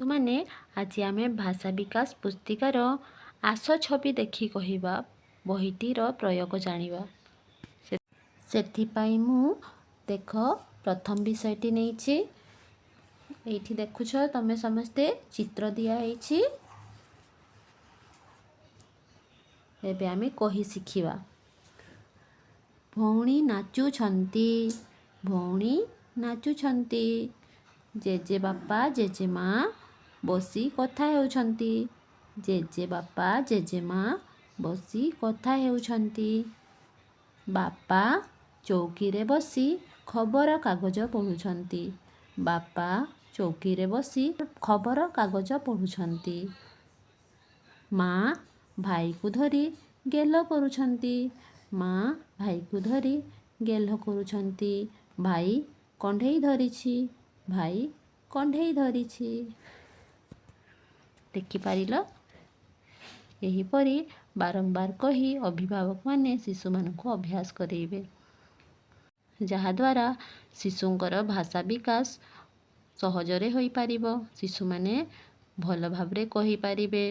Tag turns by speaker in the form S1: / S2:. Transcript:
S1: ମାନେ, ଆଜି ଆମେ ଭାଷା ବିକାଶ ପୁସ୍ତିକାର ଆସ ଛବି ଦେଖି କହିବା ବହିଟିର ପ୍ରୟୋଗ ଜାଣିବା। ସେଥିପାଇଁ ମୁଁ ଦେଖ ପ୍ରଥମ ବିଷୟଟି ନେଇଛି। ଏଇଠି ଦେଖୁଛ ତମେ ସମସ୍ତେ, ଚିତ୍ର ଦିଆହେଇଛି। ଏବେ ଆମେ କହି ଶିଖିବା। ଭଉଣୀ ନାଚୁଛନ୍ତି। ଭଉଣୀ ନାଚୁଛନ୍ତି। ଜେଜେବାପା ଜେଜେମା ବସି କଥା ହେଉଛନ୍ତି। ଜେଜେବାପା ଜେଜେମା ବସି କଥା ହେଉଛନ୍ତି। ବାପା ଚୌକିରେ ବସି ଖବରକାଗଜ ପଢ଼ୁଛନ୍ତି। ବାପା ଚୌକିରେ ବସି ଖବରକାଗଜ ପଢ଼ୁଛନ୍ତି। ମା ଭାଇକୁ ଧରି ଗେଲ କରୁଛନ୍ତି। ମା ଭାଇକୁ ଧରି ଗେଲ କରୁଛନ୍ତି। ଭାଇ କଣ୍ଢେଇ ଧରିଛି। ଭାଇ କଣ୍ଢେଇ ଧରିଛି। ଦେଖିପାରିଲ? ଏହିପରି ବାରମ୍ବାର କହି ଅଭିଭାବକମାନେ ଶିଶୁମାନଙ୍କୁ ଅଭ୍ୟାସ କରେଇବେ, ଯାହାଦ୍ୱାରା ଶିଶୁଙ୍କର ଭାଷା ବିକାଶ ସହଜରେ ହୋଇପାରିବ। ଶିଶୁମାନେ ଭଲ ଭାବରେ କହିପାରିବେ।